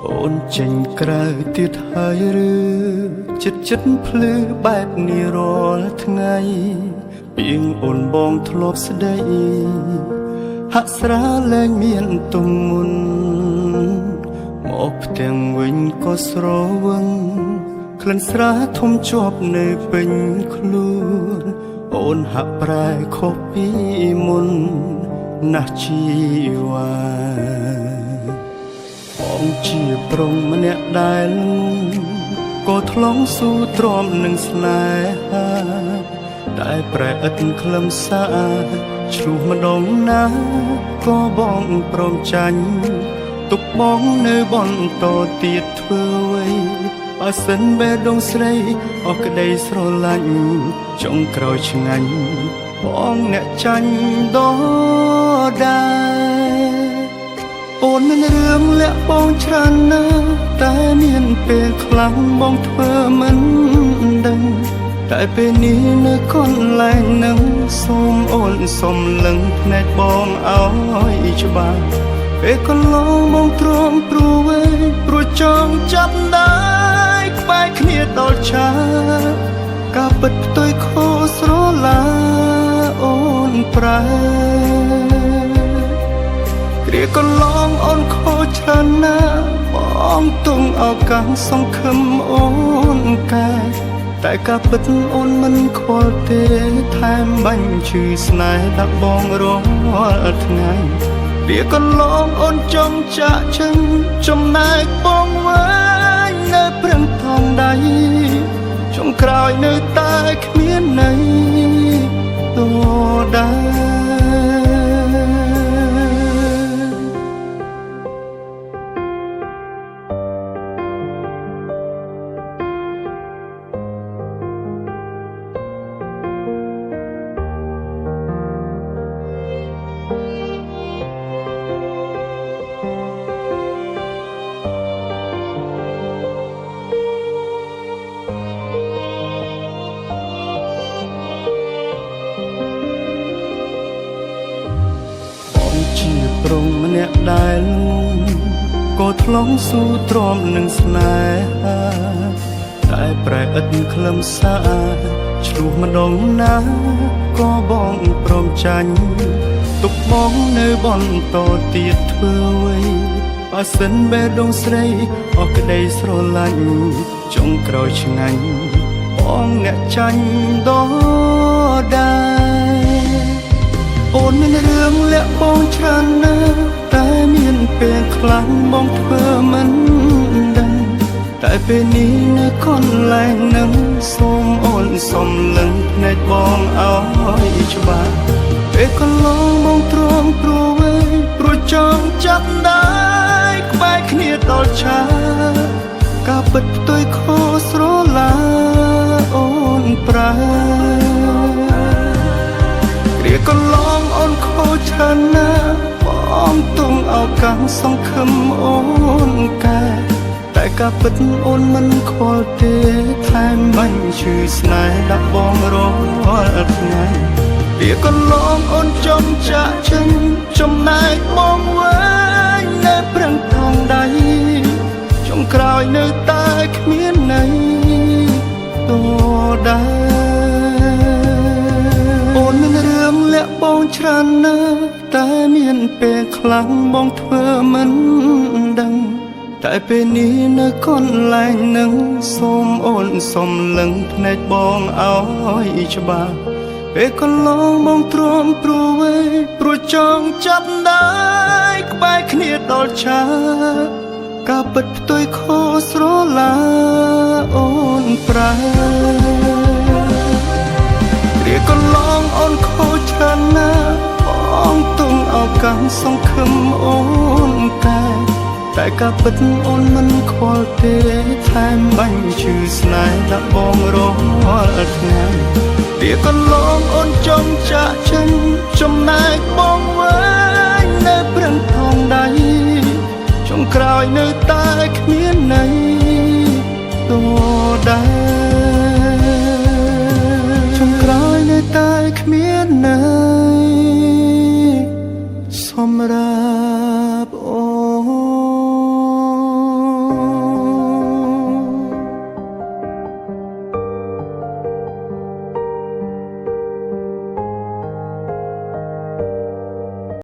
អូនចេញក្រៅទៀតហើយឬចិត្តចិត្តភ្លឺបែបនេះរាល់ថ្ងៃពីងអូនបងធ្លាប់ស្ដីហាក់ស្រាលែងមានទុំមុនមកផ្ទាំងវិញក៏ស្រវឹងក្លិនស្រាធំជាប់នៅពេញខ្លួនអូនហាក់ប្រែខុសពីមុនណាស់ជីវ៉ា បងជាប្រុងម្នាក់ដែលងងក៏ថ្លង់ស៊ូទ្រាំនឹងស្នេហាតែប្រែឥតខ្លឹមសារឆ្លោះម្ដងណាក៏បងព្រមចាញ់ទុកបងនៅបន្តទៀតធ្វើអ្វីបើសិនបេះដូងស្រីអស់ក្តីស្រឡាញ់ចុងក្រោយឆ្ងាញ់បងអ្នកចាញ់ដដែល អូនមានរឿងលាក់បងច្រើនណាស់តែមានពេលខ្លាំងបងធ្វើមិនដឹងតែពេលនេះនៅកន្លែងនឹងសូមអូនសុំលឹងភ្នែកបងឲ្យច្បាស់ពេលកន្លងបងទ្រាំព្រោះវេព្រោះចង់ចាប់ដៃក្បែរគ្នាដល់ឆាការពិតផ្ទុយខុសស្រឡាអូនប្រែ គ្រាកន្លងអូនខូចច្រើនណាស់បងទុំឱកាសសង្ឃឹមអូនកែតែការពិតអូនមិនខ្វល់ទេថែមបាញ់ឈឺស្នេហ៍ដាក់បងរាល់ថ្ងៃគ្រាកន្លងអូនចង់ចាក់ចិនចំណែកបងវិញនៅប្រឹងថងដៃចុងក្រោយនៅតែគ្មានន័យដដែល បងជាប្រុងម្នាក់ដែលងងក៏ថ្លង់ស៊ូទ្រាំនឹងស្នេហាតែប្រែឥតខ្លឹមសារឆ្លោះម្ដងណាក៏បងព្រមចាញ់ទុកបងនៅបន្តទៀតធ្វើអ្វីបើសិនបេះដូងស្រីអស់ក្តីស្រឡាញ់ចុងក្រោយឆ្ងាញ់បងអ្នកចាញ់ដដែល អូនមានរឿងលាក់បងច្រើនណាស់តែមានពេលខ្លាំងបងធ្វើមិនដឹងតែពេលនេះនៅកន្លែងនឹងសូមអូនសុំលឹងភ្នែកបងឲ្យច្បាស់ពេលកន្លងបងទ្រាំព្រោះវេព្រោះចង់ចាប់ដៃក្បែរគ្នាដល់ឆាការពិតផ្ទុយខុសស្រឡាអូនប្រែ គ្រាកន្លងអូនខូចច្រើនណាស់បងទុំឱកាសសង្ឃឹមអូនកែតែការពិតអូនមិនខ្វល់ទេថែមបាញ់ឈឺស្នេហ៍ដាក់បងរាល់ថ្ងៃគ្រាកន្លងអូនចង់ចាក់ចិនចំណែកបងវិញនៅប្រឹងថងដៃចុងក្រោយនៅតែគ្មានន័យដដែល អូនមានរឿងលាក់បងច្រើនណាស់តែមានពេលខ្លាំងបងធ្វើមិនដឹងតែពេលនេះនៅកន្លែងនឹងសូមអូនសុំលឹងភ្នែកបងឲ្យច្បាស់ពេលកន្លងបងទ្រាំព្រោះវេព្រោះចង់ចាប់ដៃក្បែរគ្នាដល់ឆាការពិតផ្ទុយខុសស្រឡាអូនប្រែ គ្រាកន្លងអូនខូចច្រើនណាស់បងទុំឱកាសសង្ឃឹមអូនកែតែការពិតអូនមិនខ្វល់ទេថែមបាញ់ឈឺស្នេហ៍ដាក់បងរាល់ថ្ងៃគ្រាកន្លងអូនចង់ចាក់ចិនចំណែកបងវិញនៅប្រឹងថងដៃចុងក្រោយនៅតែ